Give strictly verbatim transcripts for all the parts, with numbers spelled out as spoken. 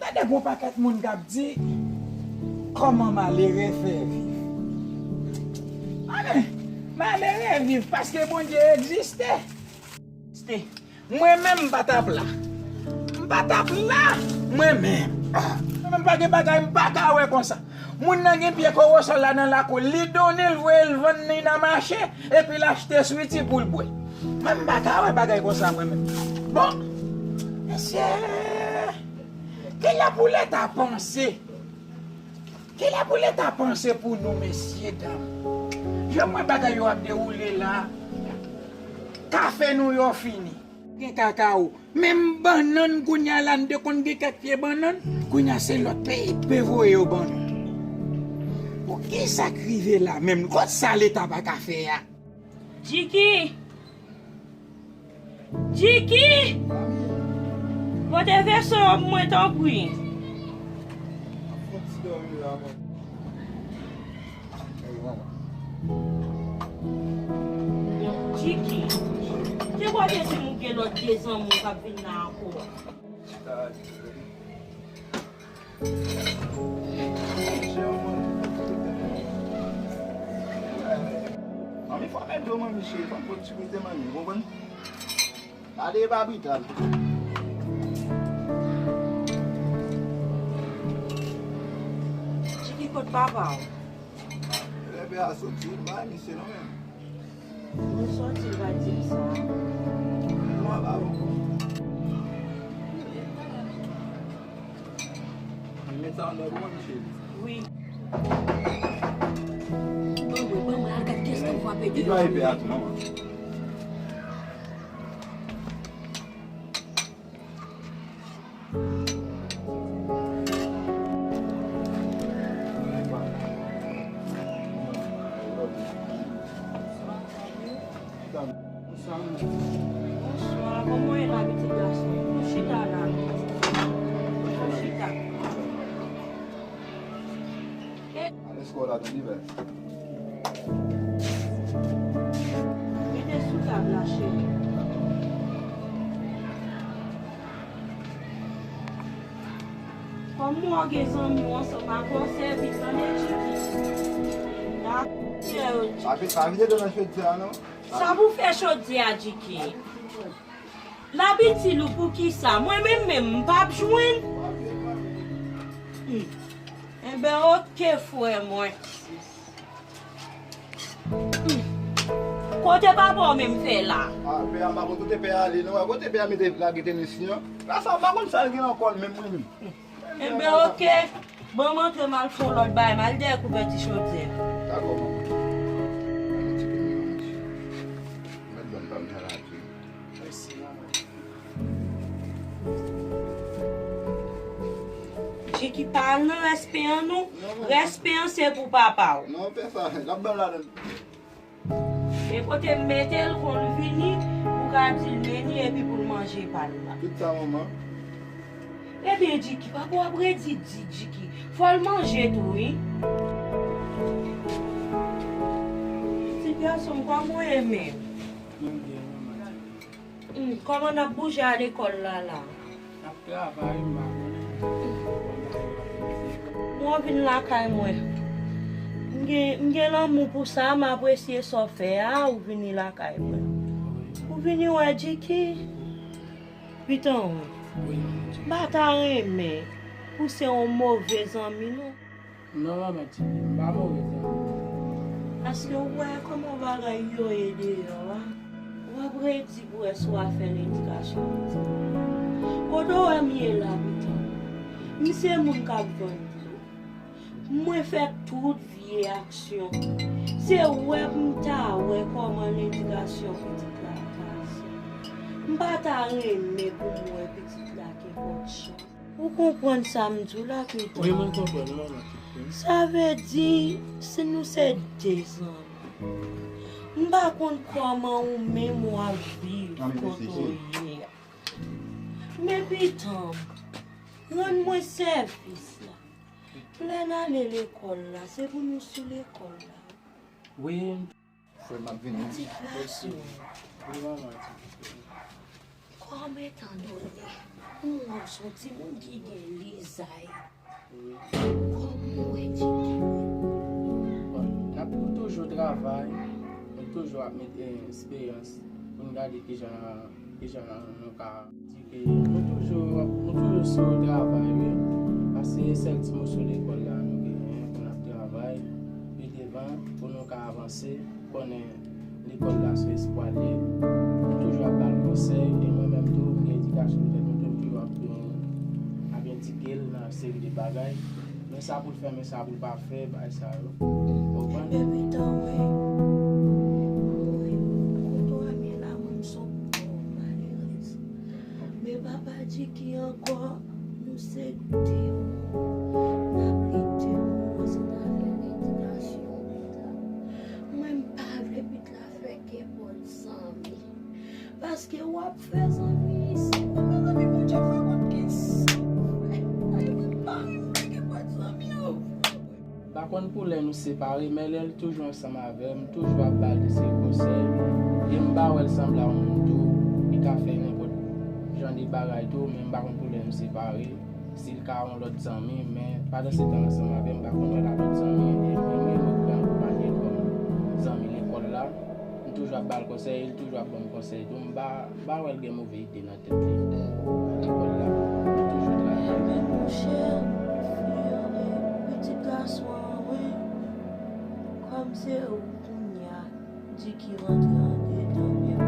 Gade gon pakèt moun k ap di, kòman malere fè viv? Amen. Malere viv paske Bondye egziste. Mwen menm m pa t ap la. M pa t ap la. Mwen menm. Ah, mwen menm pa gen bagay m pa ka wè konsa. Moun nan gen pye kowosòl la nan lakou l, li donnen l voye l vann li nan mache, epi l achte switi pou l bwè. Mwen m pa ka wè bagay konsa mwen menm. Bon, mesye, kilè pou Leta panse? Kilè pou Leta panse pou nou, mesye dam? Jan m wè bagay yo ap dewoule la, kafe nou yo fini. Gen kakawo. Menm bannann kounye a la, n te konn gen kèk pye bannann, kounye a se lòt peyi k pe voye yo ban nou. Poukisa k rive la menm? Kot sa Leta pa ka fè a? Jiki! Jiki! Pote veso yo pou mwen, tanpri. Jiki, te kote di m ou gen lòt de zanmi w k ap vin la ankò? Manmi, fò m ede w, manmi cheri, fò m pran ti kote, manmi, ou konprann? Ale, e pa brital. Jiki, kot papa w? Lè pè a soti, m pa wè misye non, menm. Mwen sòti, l pa di m sa. Mwen pa bon. Mwen met sa anndan pou mwen, cheri. Wi. Ban mwen, ban mwen, al gad kiyès k ap frape deyò a. Li pa epè a tou, manman. Bonswa, kòman w ye la, pitit gason? Nou chita la. Nou chita. Alèz kò w la, tande, bèl. Mete sou tab la, cheri. Kòm mwen gen zanmi w ansanm ak ou, sèvi, tande, Jiki. Pa vide do nan chodyè a, non. Sa pou fè chodyè a, Jiki? L ap itil ou poukisa? Mwen menm menm, m p ap jwenn. Hmm. Enben, oke, frè mwen. Hmm. Kote papa w menm fè la? A, pè a, m pa konn kote pè a ale, non. Kote pè a mete lage tenis li an? La sa, m pa konn sa l gen nan kò l menm, mwen menm. Enben, oke. Ban m antre, m al fè yon lòt bagay, m al dèyè kouvèti chodyè. Dakò, manman. Mwen ti pen nan manje. Mèt ban m pa m nan la tou. Mèsi, manman. Jiki, pa al nan rès pen an, non. Non, manman. Rès pen an, se pou papa w. Non, fè sa. L ap ban m ladan l. E kote m mete l, kon l vini, ou ka di l men li epi pou l manje pa l la. Tout sa, manman. Ebyen, Jiki, papa w ap redi di, Jiki. Fò l manje tou, wi. Ti gason m, kòman w ye menm? Mwen byen, manman. Hmm, kòman n ap bouje a lekòl la, la? N ap travay, m pa konnen. Bon, w vin lakay mwen. M gen, m gen lanmou pou sa, m apresye sa w fè a, ou vini lakay mwen. Ou vini wè Jiki. Piton, m pa ta renmen pou se yon move zanmi, non. Non, manman, ti fi, m pa move zanmi. Paske w wè kòman bagay yo ye deyò a. W ap redi pou wè si w a fè ledikasyon pitit ou. Kote w wè m ye la, pitit? M se moun k ap vann dlo. Mwen fè tout vye aksyon. Se wè pou m ta wè kòman ledikasyon pitit la pase. M pa ta renmen pou m wè pitit la gen pòt chans. Ou konprann sa m di w la, Piton? Wi, mwen konprann, manman. Sa vle di, si nou se de zanmi, m pa konn kòman ou menm w ap viv kote w ye a. Men, Piton, rann mwen sèvis la. Lè n ale lekòl la, se pou nou sou lekòl la. Wi. Frè m ap vini. Ti gason. Wi, manman, ti gason. Kòm etan done, m wè w se yon timoun ki gen lizay. Wi. Kòman w wè Djiki? Bon, n ap toujou travay, nou toujou ap mete esperans pou n gade kijan, kijan nou ka di ke nou toujou, nou toujou sou travay, wi. Paske se sèl ti moso lekòl la nou genyen pou n ap travay pi devan, pou nou ka avanse. Konnen lekòl la se espwa l ye. M toujou ap ba l konsèy, e mwen menm tou, m gen edikasyon m tèt mwen tou, m toujou ap, ap endike l nan seri de bagay. Men sa pou l fè, men sa pou l pa fè, bagay sa yo. Ou konprann? Epi tanwe, mwen, kote w ap ye la, mwen, m se yon pòv malerèz. Men papa Djiki ankò, nou se de moun. N ap lite pou nou konsantre avèk edikasyon pit la. Mwen, m pa vle pit la fè kenpòt zanmi. Paske w ap fè zanmi isit. Mwen, mezanmi, Bondye ap fè konn kisa w fè. Ay, mwen, m pa renmen kenpòt zanmi anvan. M pa konn pou lè nou separe, men lè l toujou ansanm avè m, m toujou ap ba l de seri konsèy. E m pa wè l sanble a yon moun tou, li ka fè nenpòt jan de bagay tou, men m pa konn pou lè nou separe. Si l ka yon lòt zanmi, men pandan se tan ansanm avè m, m pa konn wè l a lòt zanmi, e mwen menm, mwen pran akonpanye l kòm zanmi lekòl la. M toujou ap ba l konsèy, e l toujou ap ban m konsèy tou. M pa, m pa wè l gen move ide nan tèt li. Lekòl la, m toujou travay. Ebyen, monchè, pitit gason an, wi, kòm se ou kounye a, Djiki rantre andedan men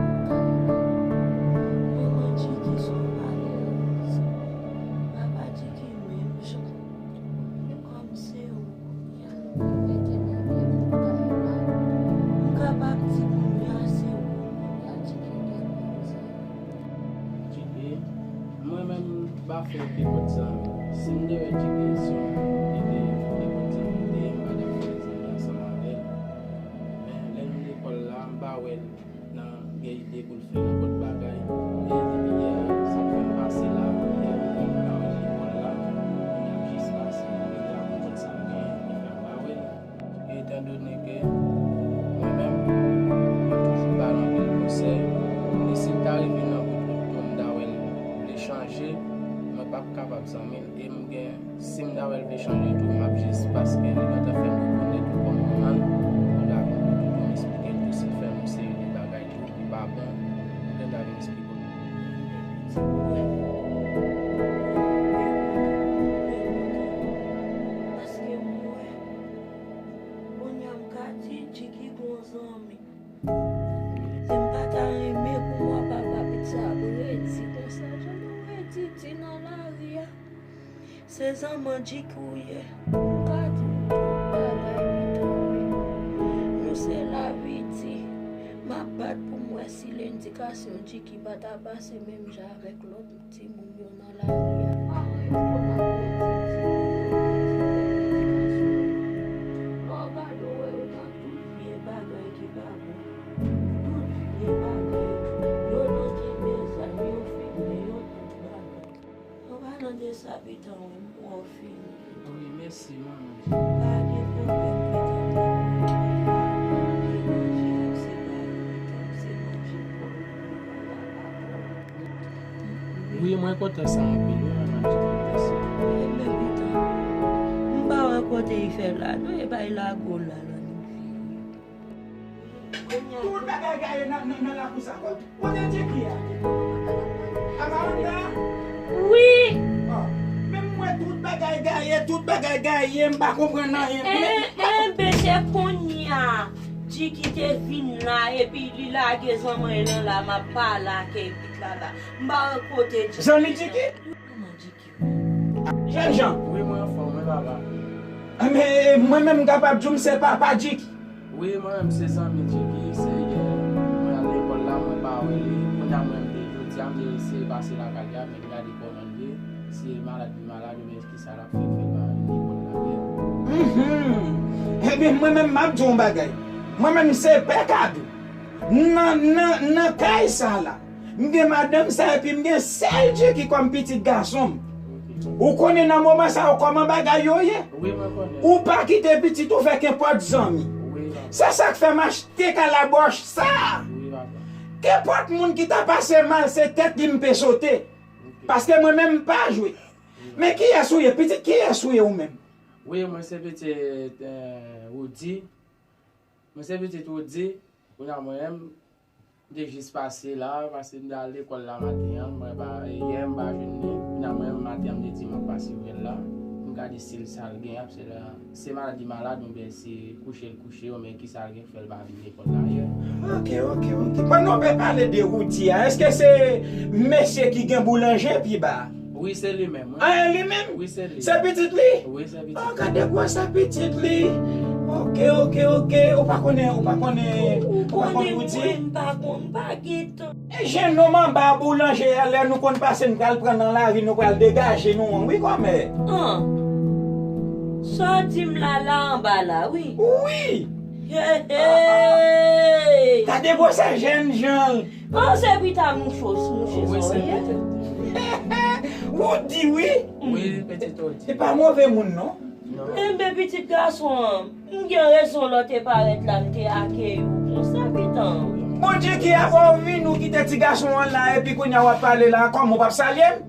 manman Djiki se yon malerèz. Papa Djiki menm jan. Men kòm se ou kounye a. M kapab di kounye a se ou kounye a Djiki gen kòm zanmi. Djiki, mwen menm m pa fè kenpòt zanmi. Si m te wè Djiki se yon moun ki te kenpòt zanmi, m te, m pa t ap fè zanmi ansanm avè l. Men lè nou lekòl la, m pa wè l nan gen ide pou l fè nenpòt bagay. E depi yè, sa k fè m pase la, yè m fè m ka wè lekòl la, m ap jis pase, m rete ak yon lòt sa m genyen, ki fè m pa wè l. Etan done ke mwen menm, mwen toujou ba l anpil konsèy, e si l ta rive nan bout wout tou, m ta wè l vle chanje, mwen p ap kapab zanmi l, e m gen Si m ta wè l vle chanje tou, m ap jis, paske li gentan fè m rekonèt ou kòm manman l, pou l ta vin pou toutou m esplike l tou, si l fè m yon seri de bagay tou ki pa bon, m gentan vin esplike w. Paske mwen, kounye a m ka di Djiki gon zanmi. E m pa ta renmen pou m wè papa pitit sa ap redi konsa, jan nou redi di nan lari a. Se zanman Djiki w ye. M ka di w tout bagay, Piton, wi. Nou se lavi di. M ap bat pou m wè si lendikasyon Djiki pa ta pase menm jan avèk lòt timoun yo nan lari a. Parèy, ou konn ap redi di, lendikasyon. Lè w gade, w wè yo nan tout vye bagay ki pa bon. Tout vye bagay. Yo nan kenbe zam, yo fimen, yo tout bagay. An palan de sa, Piton, wi, m wè w fini. Wi, mèsi, manman. Pa gen pwoblèm, Piton. Ki manje ap separe, Piton, se manje pòv nou pa ta pa pòv. Wi, mwen kontan sa anpil, wi, manman, mèsi. Ebyen, Piton, m pa wè kote y fè la, non, e bay lago la, la, nou vini. Tout bagay gaye nan, nan, nan lakou sa. Kote, kote Djeki a? Amaranda? Wi. Ah, men m wè tout bagay gaye, tout bagay gaye, m pa konprann anyen. Eh, eh, ben, se kounye a Djiki te vin la, epi li lage zanmann lan la, m ap pale ak pit la la. M pa wè kote Djiki. Zanmi Djiki? Manman Djiki. Jènjan. Wi, mwen anfòm, wi, papa. Men mwen menm m kapab di w m se papa Djiki. Wi, mwen menm se zanmi Djiki, se yè mwen al lekòl la, mwen pa wè li. Kounye a mwen menm te jodi a, m te eseye pase lakay li a, men m gade kòman l ye, si e malad li malad, oubyen kisa l ap fè, fè l pa vin lekòl la, men. Mhm. Ebyen, mwen menm m ap di w yon bagay. Mwen menm se pè Kadou. Nan, nan, nan kay sa la. M gen madanm sa epi m gen sèl Djiki kòm pitit gason m. Ou konnen nan moman sa yo kòman bagay yo ye? Wi, mwen konnen. Ou pa kite pitit ou fè kenpòt zanmi. Wi, papa. Se sa k fè m achte kalabòch sa. Wi, papa. Kenpòt moun ki ta pase mal, se tèt li m pe sote. Paske mwen menm m pa jwe. Men kiyès ou ye? Pitit kiyès ou ye ou menm? Wi, mwen se pitit, eh, Roody. Mwen se pitit Roody. Kounye a mwen menm, m te jis pase la, paske m te al lekòl la maten an, mwen pa, yè m pa jwenn li. Kounye a mwen menm maten an, m te di m ap pase wè l la. M gade si l sa l gen, ap se la, se malad li malad, oubyen se kouche l kouche, oubyen kisa l gen k fè l pa vin lekòl la yè. Ok, ok, ok. Pandan w pe pale de Roody a, èske se mesye ki gen boulanje pi ba a? Wi, se li menm, wi. Ah, e li menm? Wi, se li. Se pitit li? Wi, se pitit. Oh, gade gwosè pitit li. Ok, ok, ok. Ou pa konnen, ou pa konnen, ou pa konn Roody? Ou konnen mwen, m pa konn, m pa gen tan. E jennonm anba boulanje a, lè nou konn pase, n pral pran nan lari, nou pral degaje nou an, wi, kòmè. An. Sa w di m la, la anba la, wi. Wi! Hey, hey! Gade gwosè jennjan l. Panse pita mouche, mouche sa w ye. Roody, wi. Wi, pitit Roody. Se pa move moun, non. Enben, pitit gason an, m gen rezon lè w te parèt la, m te akeyi w konsa, pitan. Bondye ki ap vin ou kite ti gason an la, epi kounye a w ap pale la, kòman w p ap salye m?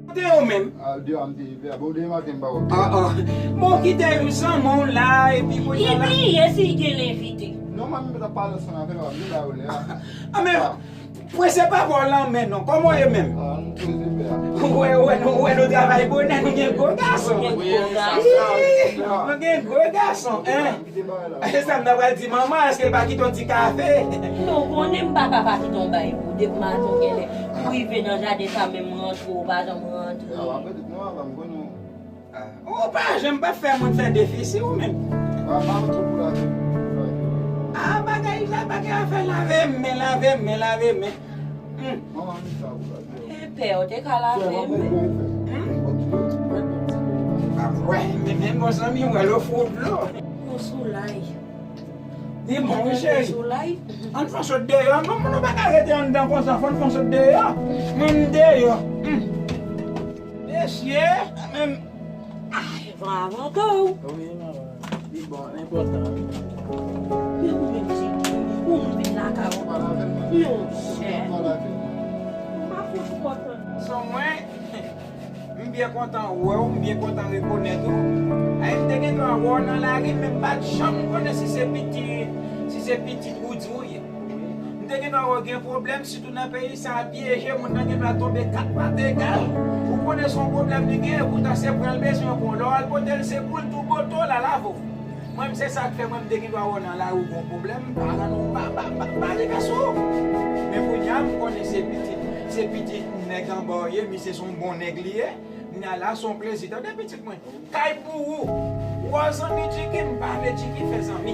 Kote yo menm? Al deyò a, m te rive a. Bon, demen maten, m pa wè. Ah, ah. Bon, kite zanmi w la, epi kounye a la. Li bliye si l gen envite. Non, mwen menm, m t ap pale ansanm avè l, m te ba yo lè a. Ah, men, prese pa ba w lanmen, non. Kòman w ye menm? Ah, nou prese, pè a. Ou wè, ou wè, nou, ou wè, nou travay bonè, nou gen gwo gason. Wi, sa, sa. Ih, nou gen gwo gason, en. E sa m ta pral di manman, èske l pa kite yon ti kafe? Non, ou konnen m pa ka pa kite yon bagay pou depi maten ou genlè rive nan jaden sa menm rantre, ou pa janm rantre. Ah, w ap pèdi non, papa, m konnen w. Ah, ou pa janm p ap fè moun fè defisi ou menm. Ah, bagay sa, bagay afè lave men, lave men, lave men. Hmm. Manman, mi sa pou la. Enpè, ou te ka lave men. Ap wè, men, men bon zanmi, wè l ofri w dlo. Yon soulay. Li bon, wi, cheri. Soulay. Ann fè sot deyò. Bon, moun nou pa ka rete anndan konsa, fò n fè sot deyò. Men deyò. Hmm. Mesye, men. Ay, van avan tou. Wi, manman. Li bon, li enpòtan. Men ou menm, Jiki, ou vin lakay ou. Monchè. M pa fout kontan. Son mwen, m byen kontan wè w, m byen kontan rekonèt ou. Ay, m te gen dwa wè w nan lari, men m pa t janm konnen si se pitit, si se pitit Roody ou ye. M te gen dwa wè w gen pwoblèm, sitou nan peyi sa a, pyeje, moun nan gen dwa tonbe kat pa t egal. Ou konnen se yon pwoblèm li gen, epoutan se pran l bezwen pran. Lè w al pote l, se pou l tou boto l al avè w. Mwen, se sa k fè mwen, m te gen dwa wè w nan lari, ou gen yon pwoblèm, m pa rann ou, m pa, pa, pa, pa rive sou ou. Men kounye a, m konnen se pitit, se pitit nèg anba w ye, misye se yon bon nèg li ye. Kounye a la, se yon plezi. Tande pitit mwen, kay pou ou. Ou wè zanmi Jiki, m pa vle Jiki fè zanmi.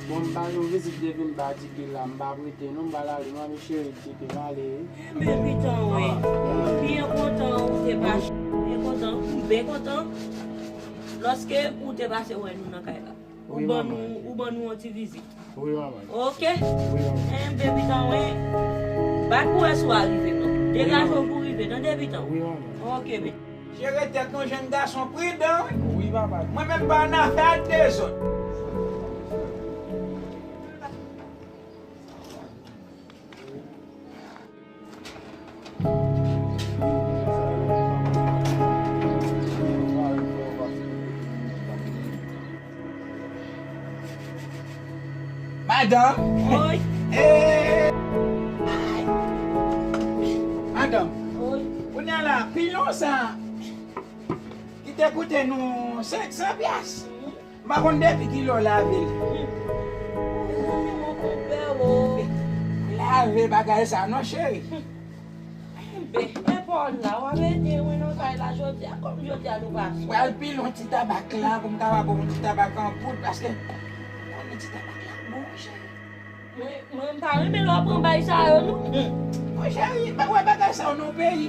Bon, m ba nou vizit depi m ba Jiki la, m pa prete non, m ba l ale, manmi cheri, Jiki, m ale wi. Men pitan wi, m byen kontan ou te pase, byen kontan, m byen kontan. Lòske ou te pase wè nou nan kay la. Ou ban nou, ou ban nou yon ti vizit. Wi, manman. Ok? Wi, manman. Enben, pitan wi. Bat pou wè si w a rive non. Degaje w pou rive, tande pitan? Wi, manman. Ok, men. Jere tèt nou, jenn gason, pridan wi. Wi, papa. Mwen menm pa nan afè ak dezòd. Madanm. Wi. Eh. Ay. Madanm. Wi. Kounye a la, pilon sa ki te koute nou senk san pyas. M pa konn depi kilè w lave l. Mezanmi, mon konpè o. Lave bagay sa non, cheri. Enben, e pa w la, w ap ede mwen nan kay la jodi a, kòm jodi a nou pa sou. Pral pile yon ti tabak la, pou m kapab ba w yon ti tabak an poud, paske ou konnen ti tabak la bon, cheri. Mwen, mwen m pa renmen lè w pran bagay sa yo, non. Mon cheri, pa wè bagay sa yo nan peyi.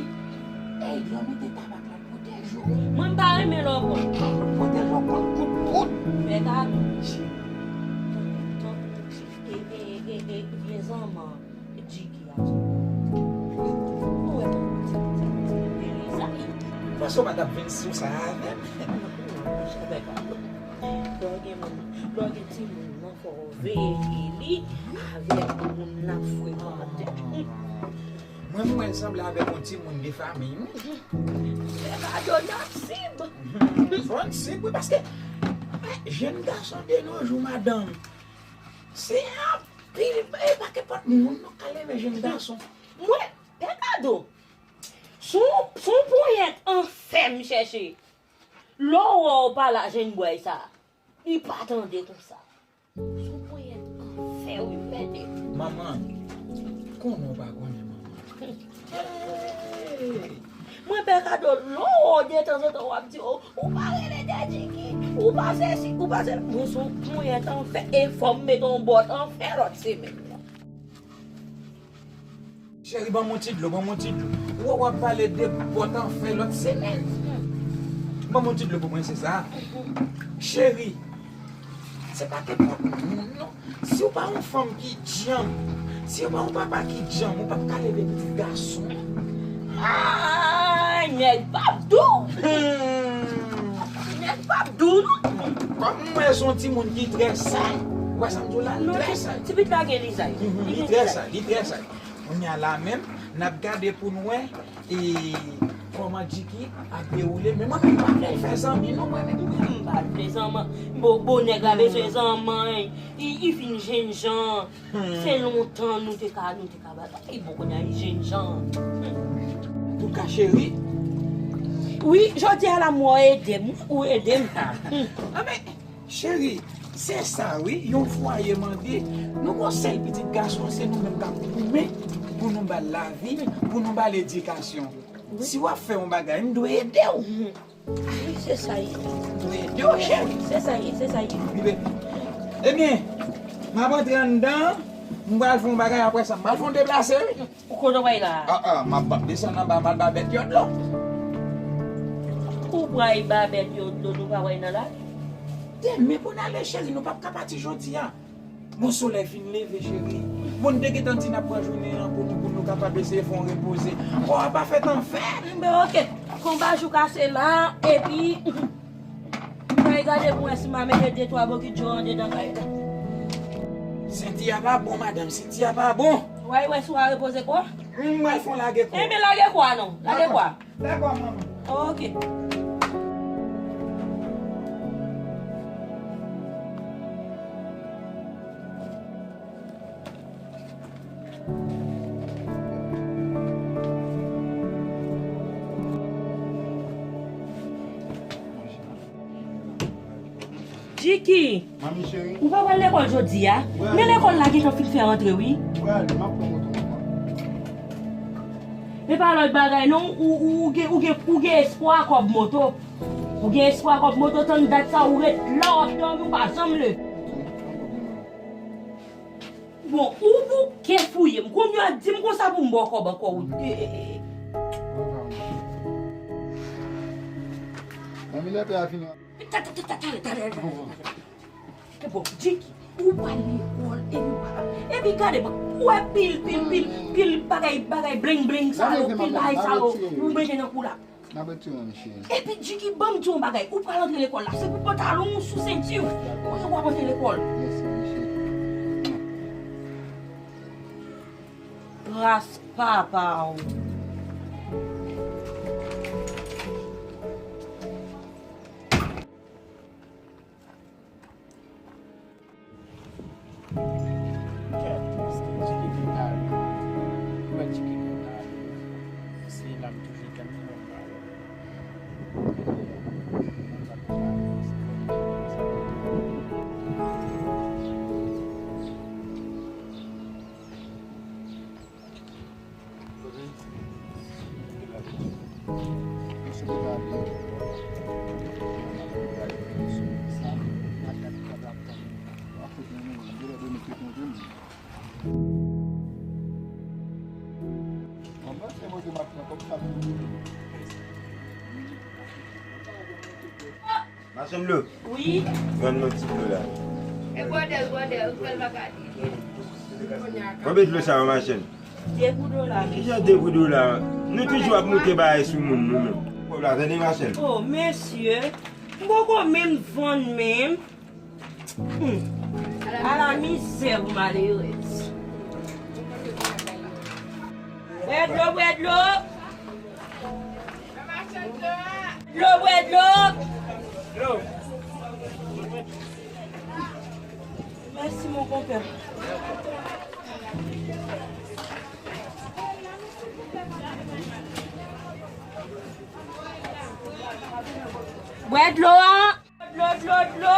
Ey, yo mete tabak la pwotèj ou. Mwen m pa renmen lè w pran. Pwotèj ou kont kout poud. Mèt a, tankou, tankou, e, e, e, e, vye zanman Jiki a. Ou wè, sa, e. Panse w pa t ap vin sou sa avè m. Non, non, non, sa fè ka. Fò gen moun. Lè w gen timoun nan, fò w veye li avèk moun l ap frekante. Mwen, mwen sanble avèk yon timoun de fanmi, wi. Pè Kado, n ap sib. Fò n sib, wi, paske jèn gason de nos jours, madanm, se anpil, e pa kenpòt moun non k ka leve jèn gason. Mwen, Pè Kado, s on, s on ponyèt an fè m chèche. Lè w wè w pa la, jèn bway sa. Li pa tande konsa. Sou ponyèt an fè wi, m mete. Manman, konnen w pa konnen manman. Hey! Mwen, Pè Kado, lè w wè w detanzantan w ap di, o, ou pa rele Daddy Ki, ou pa sesi, ou pa sela. Mwen, sou ponyèt an fè, e fò m mete yon bòt an fè lòt semèn nan. Cheri, ban m yon ti dlo, ban m yon ti dlo. Ou wè w ap pale de bòt an fè lòt semèn. Ban m yon ti dlo pou mwen, se sa. Cheri, se pa kenpòt moun, non. Si w pa yon fanm ki djanm, si w pa yon papa ki djanm, ou p ap ka leve pitit gason. Ay, nèg p ap dou. Hmm. Nèg p ap dou, non. Kòm m wè se yon timoun ki trè sal, ou wè sa m di w la, li trè sal. Ti pitit la gen lizay. Mhm, li trè sal, li trè sal. Kounye a la menm, n ap gade pou n wè, e, kòman Djiki ap dewoule. Men mwen menm, m pa vle l fè zanmi, non, mwen menm. M pa vle zanmi. Bon, bon, nèg la bezwen zanmi. Li, li fin jennjan. Hmm. Se lontan nou te ka, nou te ka bay. Li bon kounye a, li jennjan. Hmm. Antouka, cheri. Wi, jodi a la, m wè w ede m. Ou ede m. Ah, men, Cheri, se sa wi, yon fwaye mande. Nou gon sèl pitit gason, se nou menm k ap goumen pou nou ba l lavi, pou nou ba l edikasyon. Wi. Si w ap fè yon bagay, m dwe ede w. Wi, se sa ye. M dwe ede w, cheri. Se sa ye, se sa ye. Ebyen, m ap antre anndan, m pral fè yon bagay, apre sa, m pral fè yon deplase, wi. Ou kote w pral la? Ah, ah, m ap, m ap desann anba, m al ba bèt yo dlo. Ou pral ba bèt yo dlo, nou pa pral nan lari? Demen pou n ale, cheri, nou p ap ka pati jodi a. Bon, solèy fin leve, cheri. Bon, n te gentan di n ap pran jounen an pou nou, pou nou kapab eseye fè yon repoze. Kò a pa fèt an fè. Enben, oke. Konbajou kase la, epi M pral gade pou wè si m a mete de twa bokit dlo anndedan kay la. Senti a pa bon, madanm, senti a pa bon. W a wè si w a repoze kò? M pral fè yon lage kò. Enben, lage kò a non, lage kò a. Dakò, manman. Oke. Djiki, ou pa pral lekòl jodi a? Men lekòl la gentan fin fè rantre, wi. Men pa lòt bagay non, ou, ou, ou gen, ou gen, ou gen espwa kòb moto. Ou gen espwa kòb moto, tann dat sa ou ret la w ap dòmi, ou pa janm leve. Bon, ou bouke fouye m. Kounye a di m konsa pou m ba w kòb ankò, wi. E, e, e. Manmi, lè pè a vini. Ta, ta, ta, ta, ta, ta, ta, ta. E bon, Djiki, ou pral lekòl, epi ou pa, epi gade, ou wè pil, pil, pil, pil bagay, bagay bling, bling sa yo, pil bagay sa yo, ou mete nan kou la. N ap retire yon cheri. Epi Djiki, ban m di w yon bagay. Ou pral antre lekòl la. Se pou pantalon w sou senti w. Kote w ap antre lekòl? Mèsi, mèsi. Gras papa w. Machann dlo. Wi. Vann mwen ti dlo la. E bwòdèl, bwòdèl, ou fè l pa ka di. Konbyen dlo sa yo, machann? De pou dola, mesye. Kijan de pou dola? Nou toujou ap moute bagay sou moun, nou menm. Kòb la, tande, machann. Oh, mesye. M poko menm vann menm. Hmm. Ala mizè pou malerèz. Bwè dlo, bwè dlo. Dlo, bwè dlo. Mèsi, mon konpè. Bwè dlo a. Dlo, dlo, dlo.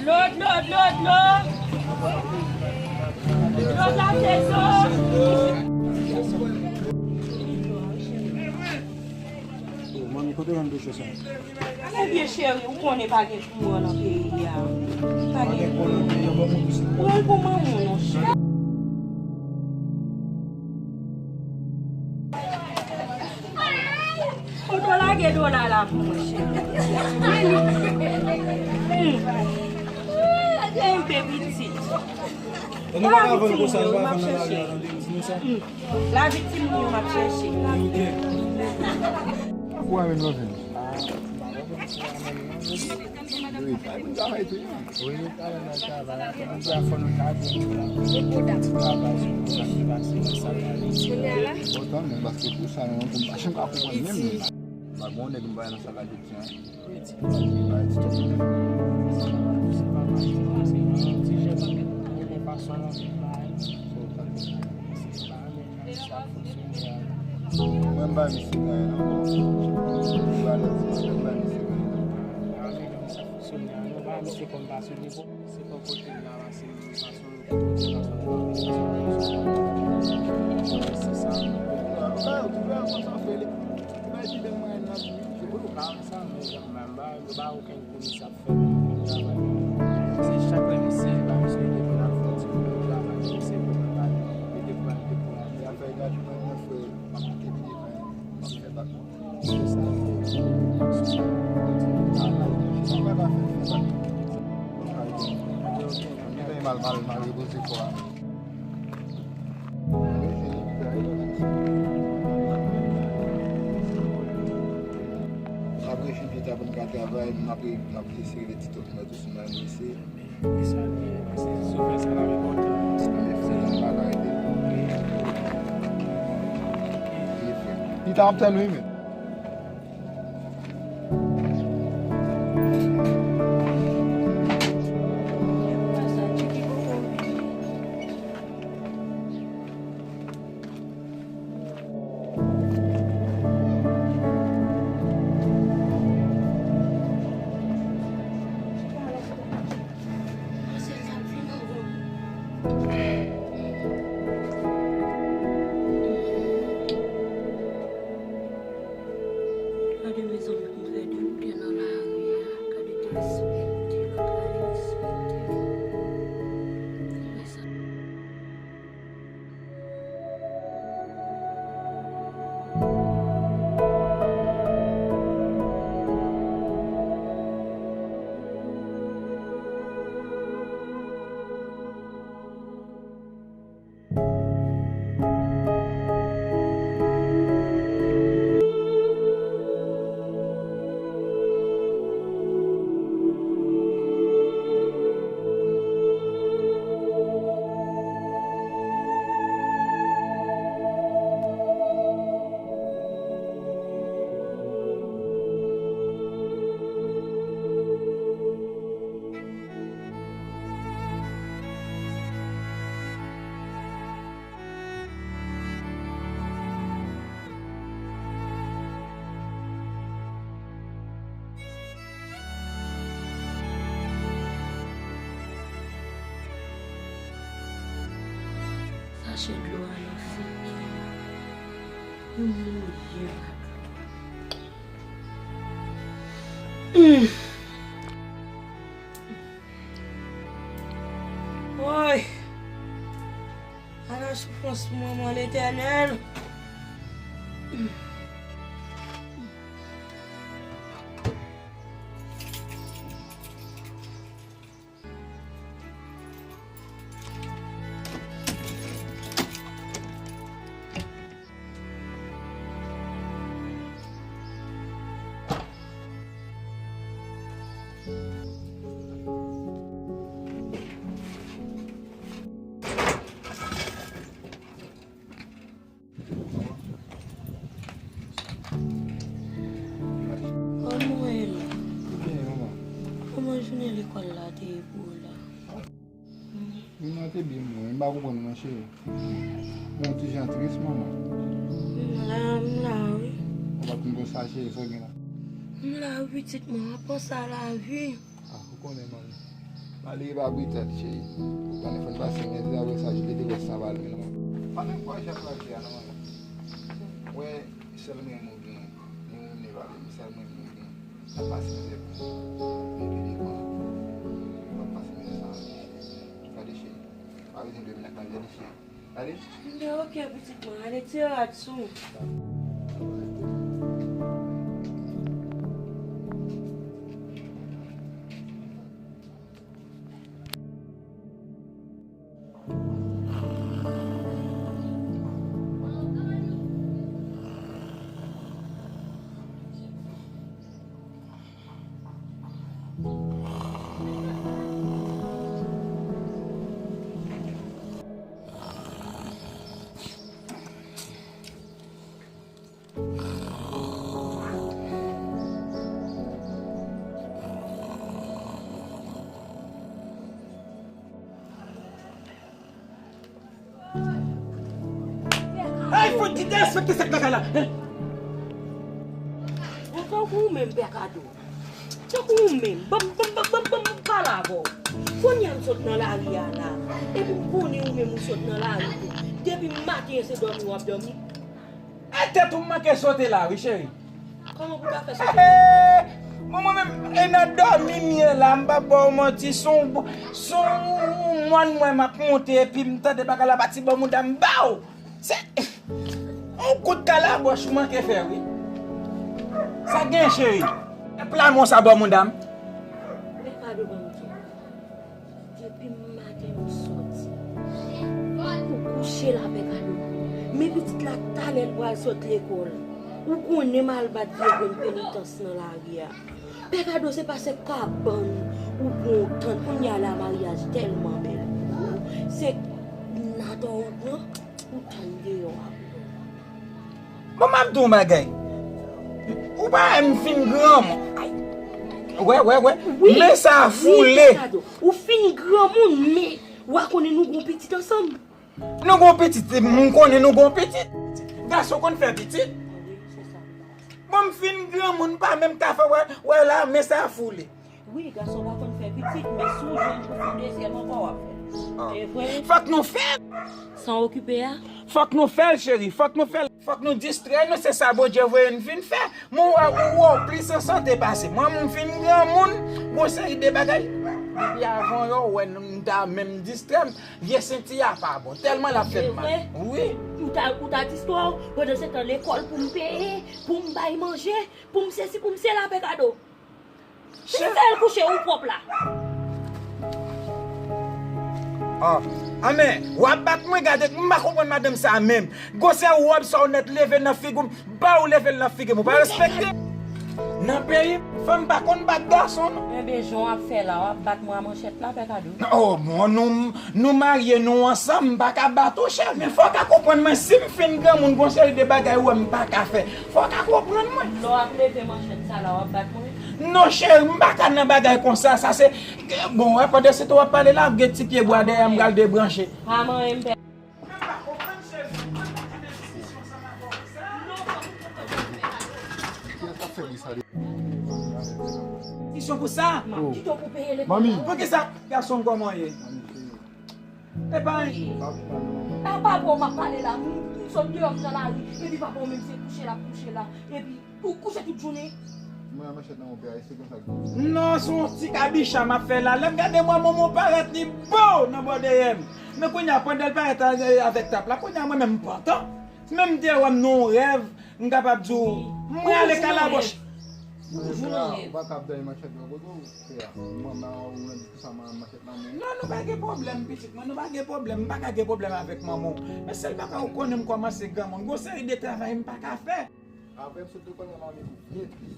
Dlo, dlo, dlo, dlo. Dlo glase dlo. Oh, manmi, kote w jwenn dlo cho sa? Ebyen, cheri, ou konnen pa gen kouran nan peyi a. Pa gen kouran. Pran l pou manman w, non, cheri. Foto lage dola la pou mwen, cheri. Hmm. Enpe pitit. E nou pa ka vann konsa, nou pa ka vann nan lari a, tande, m di nou sa. Hmm. Lavi timoun yo m ap chèche. Ou a menm nan vin. Wi, pa yon travay tou, non. Wi, nou travay nan travay. Apre nou di a fò nou ta di nou travay sou sa ki pase nan sa k ale. Otan menm, paske pou sa menm, pou m pa janm ka konprann menm. Pa gon nèg m bay nan sa k ale. Mwen m ba misye anyen non. Mwen ba misye anyen non. Se pa kote m la, se yon fason, yon fason, yon fason. Se sa. Ou ka, ou ka fè sa, fè li. Ou ka di bèl mwen nan vi. Ou ka sa, men jan mwen ba, yo ba okenn konesans fè menm travay. Se chak lè misye, ba misye te konn ap fè yon ti bout travay, misye konn ap mete pou al dekouraje. Afè gade mwen, mwen fè, m ap kite devan, m ap fè bak mwen. Apre fin pita pou n ka travay, n ap, n ap eseye rele ti tòt mwen tou sou mwen eseye. Li sa li ye, se sou fè sa la revolte. Li ta ap tann wi men. Gade mezanmi pou m fè de moute nan lari a. Gade de respekte, lòt la respekte. Mezanmi. Sachè dlo a nan figi m. Yo mouye m ak dlo a. Woy! Ala soufrans pou manman Letènèl! Kòman w ye la? Byen, manman. Kòman jounen lekòl la te ye pou ou la? Jounen an te byen, mwen. M pa konprann ou non, cheri. Ou on ti jan tris, manman. M la, m la, wi. Ou pa konn konsa, cheri, sa w gen la? M la, wi, pitit mwen, w ap panse a lavi. Ah, ou konnen, manmi. Malere pa bri tèt, cheri. Ou konnen fò n pase, men se apre sa, je te wè sa pa lwen, non. Pa menm kwè jan pral fè a, non, manman. Wè, sèl mwen nou gen, ni ou ni pale, sèl mwen nou gen. N ap pase mizè pou nou. Epi devan, n ap pase mizè sa. Gade, cheri. Pa bezwen dòmi nan kay, gade, cheri. Gade. Byen, oke, pitit mwen. Ale tire rad sou ou. Ay, fò di derespekte sèk lakay la. Bon, tankou ou menm, Pè Kado. Tankou ou menm. Ban m, ban m, ban m, ban m, ban m pale avè w. Kounye a m sot nan lari a la. Epi m konnen ou menm ou sot nan lari tou. Depi maten se dòmi w ap dòmi. E tèt ou m manke sote la, wi, cheri. Kòman pou ta fè sote? Bon, mwen menm, e nan dòmi m ye la, m p ap ba w manti, se yon, se yon mòn mwen m ap monte, epi m tande bagay la pati bò mouda m, baw! Se yon kout kalabòch m manke fè, wi. Sa gen, cheri? E pla mò sa bò mouda m. Pè Kado ban m di. Depi maten m soti, ou kouche la, Pè Kado. Men pitit la, talè l pral sot lekòl. Ou konnen m al bat vye grenn penitans nan lari a. Pè Kado, se pa sèk kabann ou pran ou tann. Kounye a la, maryaj tèlman bèl pou ou. Se natò ou pran, ou tann deyò a pou ou. Bon, m ap di w yon bagay. Ou pa wè m fin granmoun. Ay. Wè, wè, wè. Wi. Men sa foule. Wi, Pè Kado. Ou fin granmoun, men w a konnen nou gon pitit ansanm. Nou gon pitit, m konnen nou gon pitit. Gason konn fè pitit. Wi, se sa. Bon, m fin granmoun, m pa menm ka fè, wè, wè la, men sa foule. Wi, gason pa konn fè pitit, men si w jwenn pou fè dezyèm ankò, w ap fè. Ah. E vre? Fòk nou fè l! San okipe a? Fòk nou fè l, cheri, fòk nou fè l. Fòk nou distrè nou, se sa Bondye voye n vin fè. Mwen wè ou, ou plis an sante pase m. Mwen, m fin granmoun, gon seri de bagay. Depi avan yè, w wè m ta menm distrè m. Vye senti a pa bon. Tèlman l ap fè m mal. E vre? Wi. Ou ta, ou ta distrè w, pandan se tan lekòl pou m peye, pou m bay manje, pou m sesi, pou m sela, Pè Kado. Se sèl kouche ou pwòp la. Ah, amè, w ap bat mwen, gade, m pa konprann madanm sa menm. Gwosè wòb sa w nèt leve nan figi m, ba w leve l nan figi m, ou pa respekte. Nan peyi m, fanm pa konn bat gason, non. Enben, jan w ap fè la, w ap bat mwen a manchèt la, Pè Kado. Oh, bon, nou, nou marye, nou ansanm, m pa ka bat ou, cheri. Men fò w ka konprann mwen, si m fin granmoun, gon seri de bagay ou wè m pa ka fè. Fò w ka konprann mwen. Lè w ap leve manchèt sa la, w ap bat mwen? Non, cheri, m pa ka nan bagay konsa. Sa se, bon, wè, pandan se tan w ap pale la, gen ti pye bwa dèyè m pral debranche. Pa manyen m, Pè. Kisyon pou sa? Oh. Manmi. Poukisa? Gason m, kòman w ye? Epa, papa w m ap pale la, m, m sot deyò m nan lari, epi papa w menm se kouche l ap kouche la, epi ou kouche tout jounen. Mwen a manchèt nan yon pè a, se konsa k di. Non, se yon ti kabicha m ap fè la. Lè m gade mwen, manman w parèt li bo nan bò dèyè m. Men kounye a, pandan l parèt a, avèk tap la, kounye a mwen menm m pantan. Menm m te wè m nan yon rèv, m kapab di w, mwen ale kalabòch. Ou pa ka ap dèyè manchèt nan kote w, frè a. Manman w nan di sa, manman manchèt nan men. Non, nou pa gen pwoblèm, pitit mwen, nou pa gen pwoblèm. M pa ka gen pwoblèm avèk manman w. Men sèl bagay ou konnen m kòmanse granmoun. Gon seri de travay m pa ka fè. Apre m sot lekòl, manman m vin byen tris.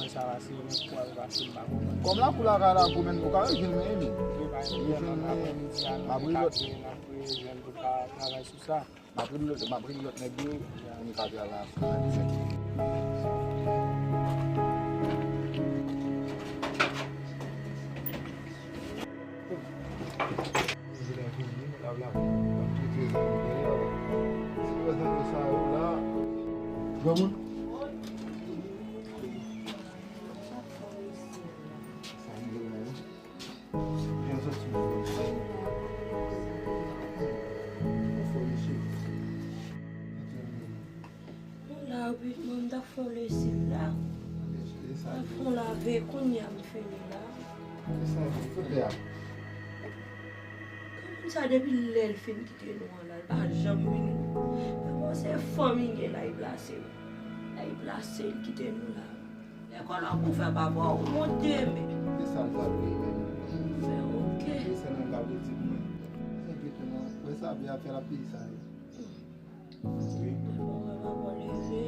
wè sa pase, men kou a pase, m pa konprann. Kòm lakou la ka la gwo, men ou ka rejwenn mwen, Emi. Wi, pa gen pwoblèm, apre midi a, nou ka vin, apre jwenn pou ka travay sou sa. M ap rele lòt, m ap rele lòt nèg yo, pou nou ka travay ansanm. Granmoun. Sa rive la, wi. Byen soti, byen soti. Fò mesye. Nou la, wi, mwen, m t ap fè yon lesiv la. M ap fè yon lave kounye a, m fini la. Granmoun sa, depi lè l fin kite nou an la, l pa janm vini. Men bon, se fanmi l ye la, l plase. La, l plase, l kite nou la. Lekòl w ap pou fè papa w monte, men. E sa l t ap ye menm? Fè oke. E sa menm k ap rete pou mwen. Enkyete non. Wè sa, byen ap fè l ap peye sa yo. Wi. Mwen pa wè papa w leve.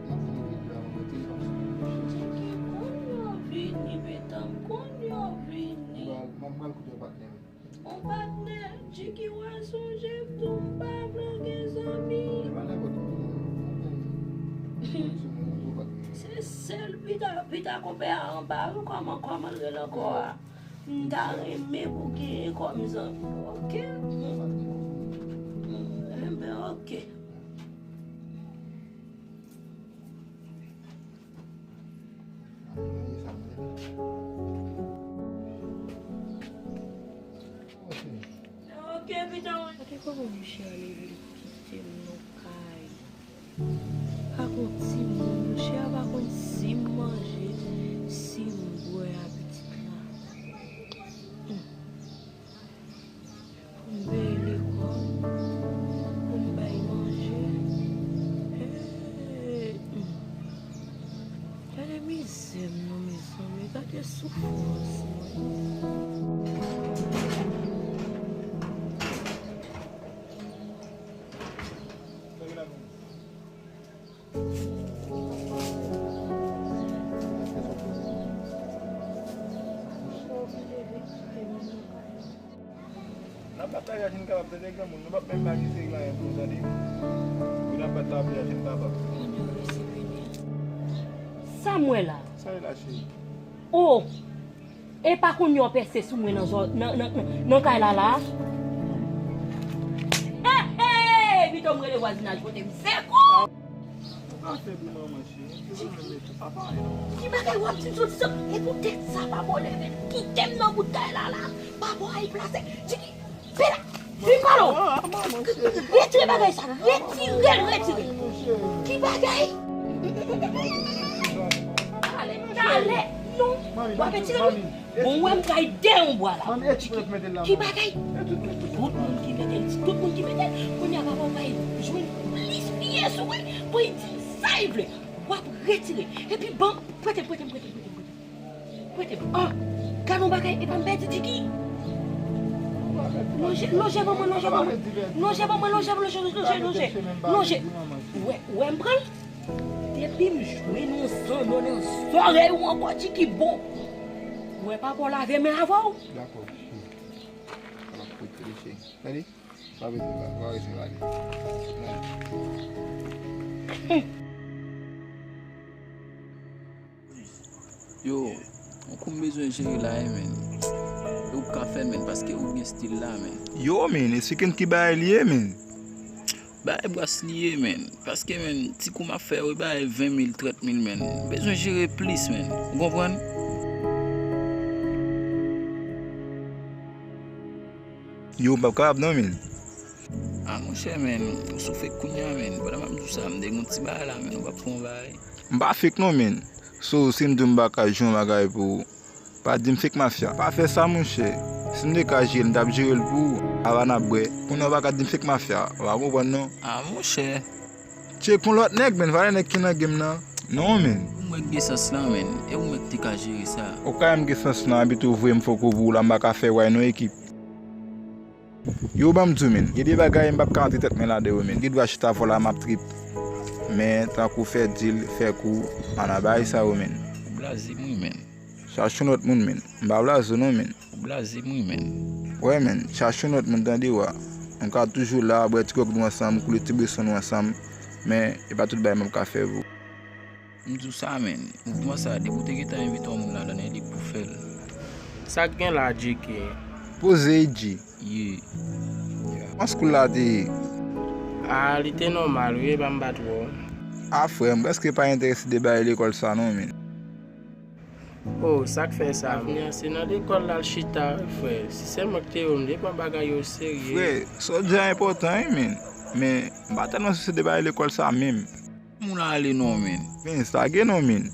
M ap vin leve dè a mwen mete. Cheke kounye w vini, medanm, kounye w vini. M pral, m ap pral koute yon patnè m. On patnè, Jiki, w a sonje m tou, m pa vle w gen zanmi. E pa nenpòt moun, non. Se sèl pita, pita konpè a anba, wi, kòman, kòman l rele ankò a? M ta renmen pou genyen kòm zanmi, oke? Enben, oke. Mwen, sa mwen. Gade kòman misye ale vin kite m nan kay. Pa gon timoun, misye a pa konn si m manje, si m bwè a pitit la. Hmm. Pou m peye lekòl, pou m bay manje. Hey, hmm. Gade mizè m non, mezanmi, gade soufrans mwen. N ap bat la, Yachin kapab tande granmoun. Nou p ap menm pa gen seri la, yon pou tande. Wi, n ap bat la, Yachin papa. Sa m wè la. Sa e la, cheri? Oh! E pa kounye a w pèse sou mwen nan zò, nan, nan, nan, nan kay la, la? Hey, hey! Pito m rele vwazinaj pote m sekou! Ou ka fè pou manman, cheri. Ki bagay w ap di m soti sot? E poutèt sa, papa w leve l kite m nan bout kay la, la. Papa w al plase. Jiki, pera, vin pale w. Retire bagay sa, retire l, retire l. Ki bagay? Talè, talè, non. W ap retire l. Bon, wè m pral dèyè yon bwa la. Ki bagay? Tout moun ki mete l, tout moun ki mete l. Kounye a papa w pral jwenn plis pye sou mwen pou l di m sa l vle. W ap retire. Epi ban, prete m, prete m, prete m, prete m, prete m. Prete m. Ah, gade yon bagay, epa m pèdi Jiki. Lonje, lonje ban mwen, lonje ban mwen. Lonje ban mwen, lonje, lonje, lonje, lonje. Lonje. Wè, wè m pran l. Depi m jwenn yon zanno nan zòrèy ou ankò, Jiki bon. Wè papa w lave men avè w. Dakò. Ala kote li, cheri. Gade. Pa bezwen, pa, pa bezwen gade. Gade. Yo, yon kou m bezwen jere la, wi, men. E ou ka fè l, men, paske ou gen stil la, men. Yo, men, e Sikens ki bagay li ye, men. Bagay bras li ye, men. Paske, men, ti kou m ap fè yo, e bagay ven mil, trant mil, men. M bezwen jere plis, men. Ou konprann? Yo, m p ap kapab non, men. Ah, monchè, men, ou sou fake kounye a, men. Pandan m ap di w sa, m te gen yon ti bagay la, men, ou p ap pran yon bagay. M pa fake non, men. So, si m di w m pa ka jwe yon bagay pou ou, pa di m fake mafya. Pa fè sa, monchè. Si m te ka jere l, m t ap jere l pou ou. Ava n ap bwè. Kounye a, ou pa ka di m fake mafya. Ou pa konprann, non? Ah, monchè. Tcheke yon lòt nèg, men. Pa wè nèg ki nan game nan. Non, men. Ou menm k gen sans lan, men. E ou menm k te ka jere sa. Ou ka menm gen sans lan, epi tou voye m fòk ou pou ou la, m pa ka fè w ay non, ekip. Yo, ban m di w, men. Gen de bagay m p ap ka antre tèt mwen ladan yo, men. Gen dwa chita vòlè m ap trip. Men, tankou fè dil, fè kou, ann a bagay sa yo, men. Ou blaze m wi, men. Chache yon lòt moun, men. M pa blaze w non, men. Ou blaze m wi, men. Wè, men. Chache yon lòt moun, tande w a. Nou ka toujou la, bwè ti gwòg nou ansanm, koule ti bweson nou ansanm. Men, e pa tout bagay m ap ka fè pou ou. M di w sa, men. Mouvman sa, depi w te gentan envite yon moun ladan l, e li k pou fè l. Sa k gen la, J K? Poze, J. Ye. Kòman school la te ye? Ah, li te nòmal, wi, e pa m pa twò. Ah, frè, m prèske pa enterese de bagay lekòl sa, non, men. Oh, sa k fè sa, men? Avni a se nan lekòl l al chita, wi, frè. Si sèlman k te yo, m te pran bagay yo serye. Frè, sa w di a enpòtan, wi, men. Men, m pa tèlman sou se de bagay lekòl sa, menm. Moun ale non, men. Men, sa gen non, men.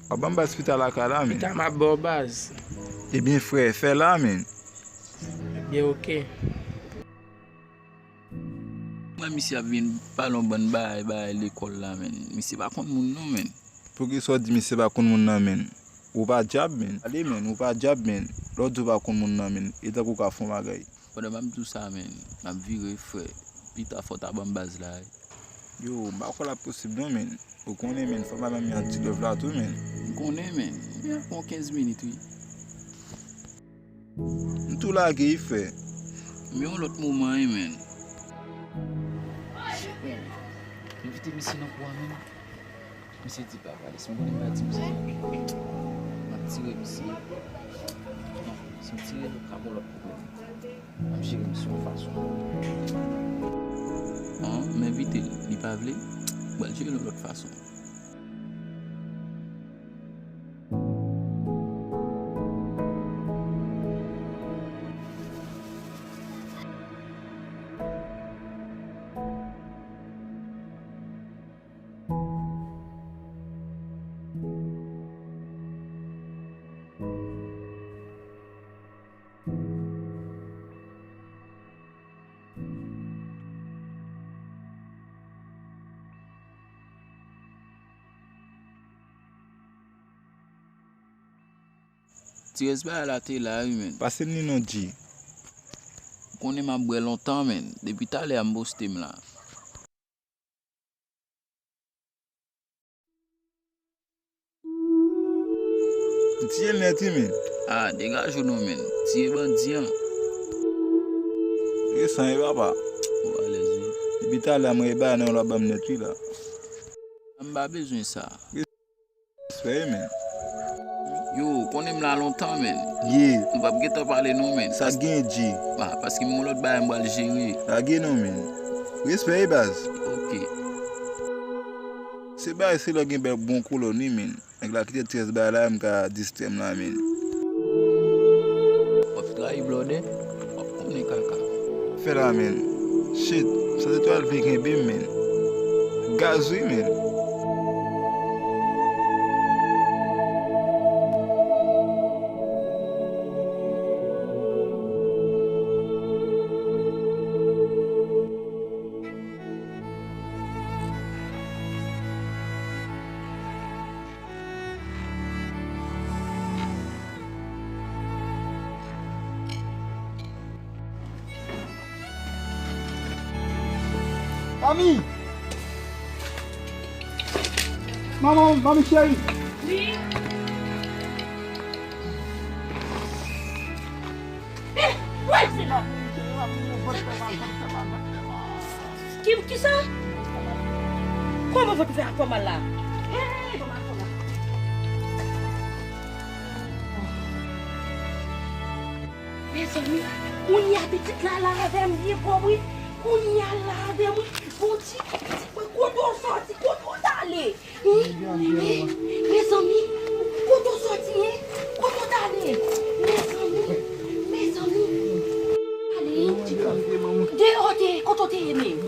W ap ban m baz pita lakay la, men. Pita m ap ba w baz. Ebyen, frè, fè la, men. Ebyen, oke. Mwen, misye ap vin pale yon bann bagay, bagay lekòl la, men. Misye pa konn moun non, men. Poukisa w di misye pa konn moun nan, men? Ou pa dyab, men. Ale, men, ou pa dyab, men. Lè w di w pa konn moun nan, men, e tankou w ka fè yon bagay. Pandan m ap di w sa, men, m ap vire, frè. Pita fò w ta ban m baz la, wi. Yo, m pa kwè l ap posib non, men. Ou konnen, men, fò m ba manmi an ti love la tou, men. M konnen, men. Men, pran kenz minit, wi. M tou lage, wi, frè. Men yon lòt moman, wi, men. Shit, men. Envite misye nan kou a, men. Misye di pa pale. Si m konnen m pa di misye. M ap tire misye. Non, si m tire l, ka gon lòt pwoblèm. M ap jere misye yon fason. An, m envite l. Li pa vle. M pral jere l yon lòt fason. Ti rès bagay la te la wi, menn. Pase m li non, G. Ou konnen m ap bwè lontan, menn. Depi talè a m poste m la. M tiye l nèt wi, menn. Ah, degaje w non, menn. Tiye bandi an. Resan e papa. Ou alèz wi. Depi talè a mwen e ba nan yon lòt ban m nèt wi la. M pa bezwen sa. Respè, menn. Yo, ou konnen m la lontan, menn. Ye. Nou p ap gentan pale non, menn. Sa gen, G. Ah, paske m gon lòt bagay m pral jere. Lage non, menn. Respè, baz. Ok. Se bagay, se lè gen bèl bon kolòn wi, menn. Nèg la kite ti rès bagay la, m ka distrè m la, menn. W ap trayi blòdè. W ap konnen kaka. Fè la, menn. Shit, sa se twal vle kenbe m, menn. Gaz wi, menn. Mami! Manman, mami cheri! Wi. Eh, wè se la. Ki, kisa? Kòman vant ou fè ap fè mal la? Hey, bon, mal fè mal. Mezanmi, kounye a pitit la la avè m byen pwòp wi. Kounye a la avè m wi. Bondye, pitit mwen, kote w sòti? Kote w t ale? Mezanmi, kote w sòti, en? Kote w t ale? Mezanmi, mezanmi. Ale, en, ti kòm. Deyò w te ye, kote w te ye menm?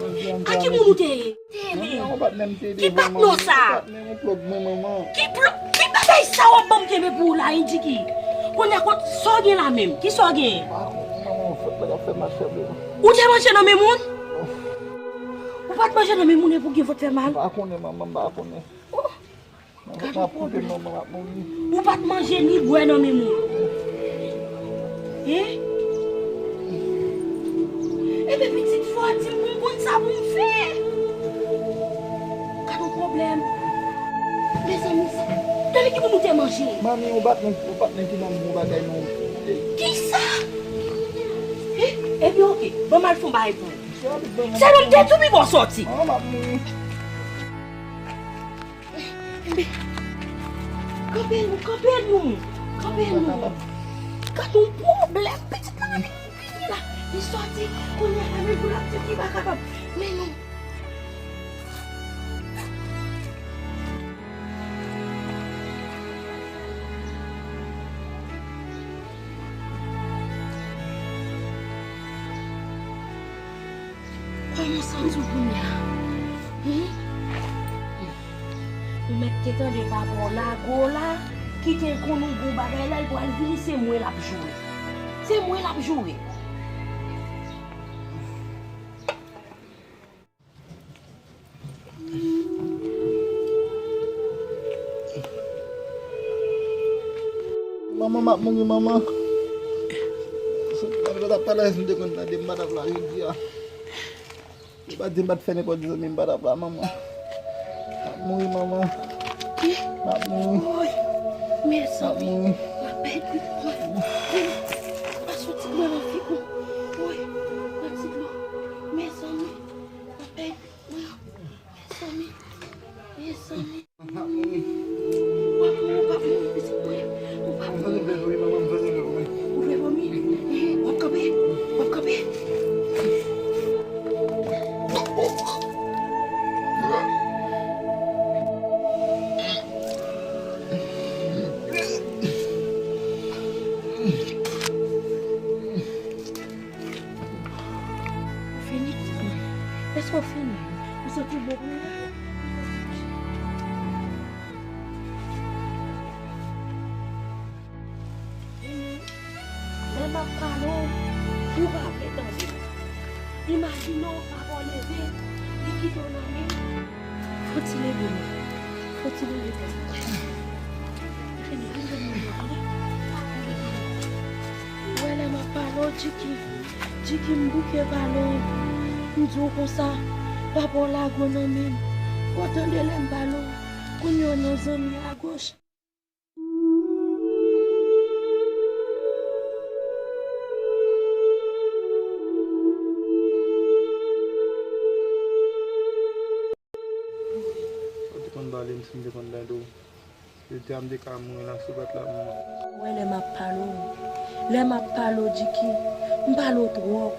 Ak ki moun ou te ye? Te ye menm? Ki patnò sa? Ki plo-, ki bagay sa w ap ban m kenbe pou ou la, en, Djiki? Kounye a kot sa w gen la menm? Ki sa w gen? Ou te manje nan men moun? Ou pa t manje nan men moun epi w gen vant fè mal? M pa konnen, manman, m pa konnen. Oh, gad yon pwoblèm. Ou pa t manje ni bwè nan men moun. Hein? Ebyen pitit fò di m pou m konn sa pou m fè. Gad yon pwoblèm. Mezanmi, sa. Tande ki moun ou te manje? Manmi, ou pa t nan, ou pa t nan ki nan bon bagay non. Kisa? Hein? Ebyen oke, ban m al fè yon bagay pou ou. Se menm de tou pi bò sòti. Manman, m ap mouri. Enben, kanpe nou, kanpe nou, kanpe nou. Gad yon pwoblèm, pitit la vin vini la. Li sòti, kounye a la, men pou l ap di li pa kapab. Men nou. Kòman w santi w kounye a? Hen? Ou mèt te tande papa w lage w la, kite l konnen w gen yon bagay la, l pral vini, se mwen l ap joure. Se mwen l ap joure. Manman, m ap mouri, manman. Si w pa t ap pale avè m, m te konn tande m pa t ap la jodi a. Si w pa t di m pa t fè nenpòt zanmi, m pa t ap la, manman. M ap mouri, manman. M ap mouri. Woy, mezanmi, m ap pèdi mwen. Pase yon ti dlo nan figi w. Woy, yon ti dlo. Mezanmi, m ap pèdi mwen. Mezanmi, mezanmi. M ap mouri. W ap mouri, w p ap mouri, pitit mwen. Ou p ap mouri. Ou vle vòmi? Ou vle vòmi? Ehe, w ap kanpe? W ap kanpe? Ou fini? Èske w fini? Ou santi w bon kounye a? Lè m ap pale w, ou pa vle tande. Imajine w, papa w leve, li kite w nan men. Fò w ti leve non. Fò w ti leve tèt ou. Vini, vini, vini, vini. Djiki, Djiki, m bouke pale w. M di w konsa, papa w lage w nan men m. Fò w tande lè m pale w. Kounye a w nan zanmi agoch. Ou te konn pale m si m te konn tande w. Jodi a m te ka mouri nan sou bat la m. Ou wè lè m ap pale w, lè m ap pale w, Djiki, m pale w twòp.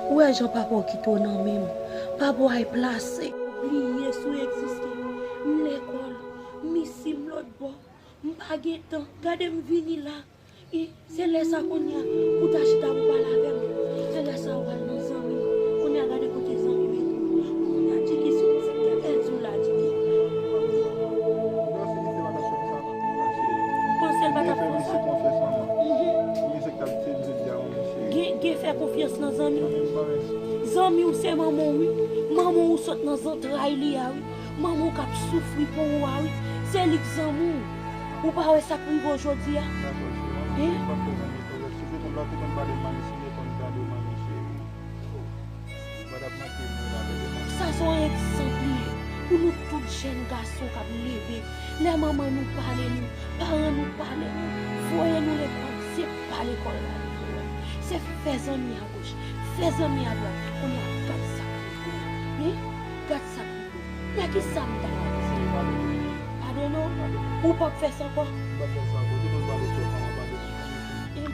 Ou wè jan papa w kite w nan men m. Papa w al plase. Bliye si w egziste. M lekòl, m isi m lòt bò. M pa gen tan. Gade m vini la. E, se lè sa kounye a, pou w ta chita pou pale avè m. Se lè sa w al nan zanmi. Kounye a, gade kote zanmi mete w. Kounye a, Djiki, si w se te pèdi w la, Djiki. Ou panse l pa t ap fè w sa? Mhm. Gen, gen fè konfyans nan zanmi w. Zanmi w se manman w, wi. Manman w sot nan zantray li a, wi. Manman w k ap soufri pou ou a, wi. Se li k zanmi w. Ou pa wè sa k rive w jodi a? Dakò, cheri. Hein? Mwen pa fè zanmi pou lòt. Si se konn lè w te konn pale m, manmi, si m te konn tande w, manmi, cheri. Ou pa t ap manke m wi la, bebe. Sa se yon egzanp li ye pou nou tout jèn gason k ap leve. Lè manman nou pale nou, paran nou pale nou, voye nou lekòl, se pa lekòl la nou voye. Se fè zanmi agoch, fè zanmi adwat. Kounye a, gad sa k rive w. Hein? Gad sa k rive w. Nan ki sa m ta ka di? Padone w? Ou p ap fè sa ankò? M p ap fè sa ankò. Ou te konn pale twòp, manman, padone m.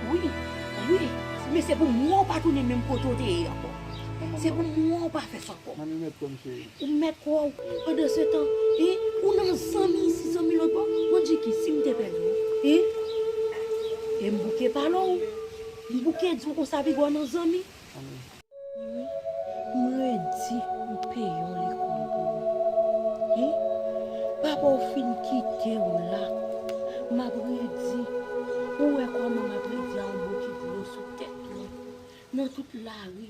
Wi, wi. Men se pou mwen w pa tounen menm kote w te ye ankò. Se pou mwen w pa fè sa ankò. Manmi, ou mèt kwè m, cheri. Ou mèt kwè w. Pandansetan, e, ou nan zanmi isi, zanmi lòt bò. Mwen di ki si m te pèdi w, e, e m bouke pale w. M bouke di w konsa, piga w nan zanmi. Wi, m redi m peye yon lekòl pou ou. Wi, papa w fin kite w la. M ap redi, ou wè kòman m ap redi a yon bokit dlo sou tèt mwen. Nan tout lari.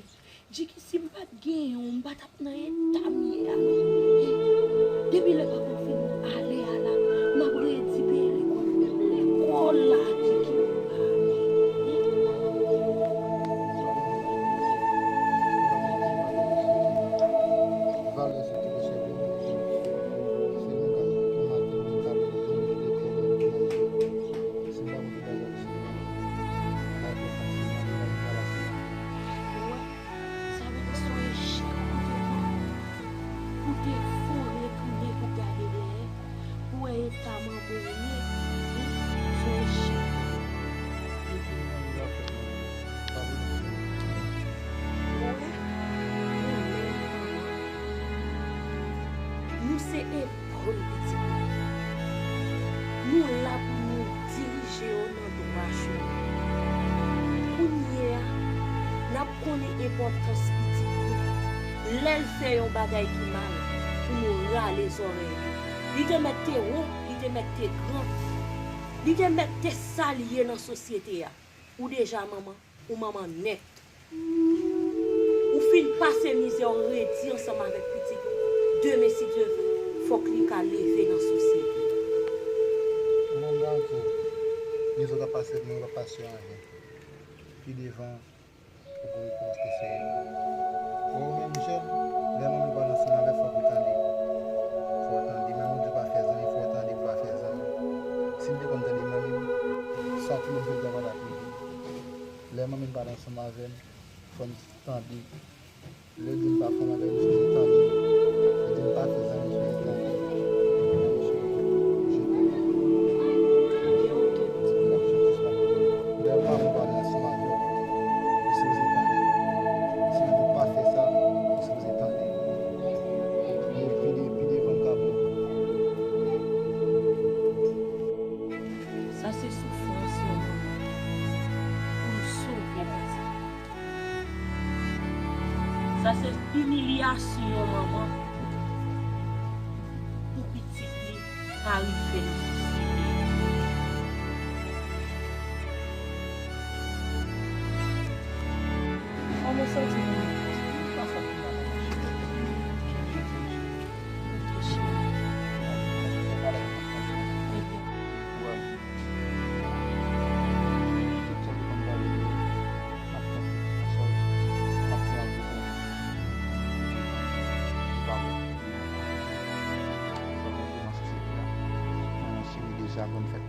Djiki, si m pa t genyen w, m pa t ap nan eta m ye a non. Depi lè papa w fin ale a la, m ap redi peye lekòl. Menm lekòl la, Djiki, m pa ale. Valè sa ki te sèvi m, se nou ka pou maten, nou ka pou joun de tènè, si m pa mete bagay sou mwen, m pa pou fasilman, m pa pou fasilman. Sa vle di se yon echèk pou te pran, pou te fon retounen pou gade dèyè, pou wè eta manman w ye, wi, se yon echèk. Ou wè, nou menm manman, nou se epòl pitit nou. Nou la pou nou dirije yo nan dwa chemen. Kounye a, n ap konnen enpòtans pitit nou. Lè l fè yon bagay ki mal, pou nou rale zòrèy li. Li te mèt te wo, li te mèt te gran. Li te mèt te sa l ye nan sosyete a. Ou deja manman, ou manman nèt. Ou fin pase mizè, w redi ansanm avèk pitit ou. Demen, si Dye vle, fòk li ka leve nan sosyete. Mwen, m ka di w, mizè w t ap pase, mwen, w p ap pase yo anyen. Pi devan, ou pou rekonèt ke se ou menm jèn, lè manmi pale ansanm avè w, fòk ou tande. Fò w tande. Menm ou di w pa fè zanmi, fò w tande pou w pa fè zanmi. Si m te konn tande manmi m, sa tou moun te dwe pale ak li. Lè manmi m pale ansanm avè m, fò m tande. Lè l di m pa fè anyen avè l, m sipoze tande. Lè l di m pa fè zanmi, m sipoze tande. Lè paran w pale ansanm avè w, ou sipoze tande. Si l di w pa fè sa, ou sipoze tande. Pi de-, pi devan m ka bon. Sa se soufrans yon manman pou l sove pitit li. Sa se imilyasyon yon manman pou pitit li pa rive nan sosyete. Kòman w santi w? Kouraje. sa konn fèt.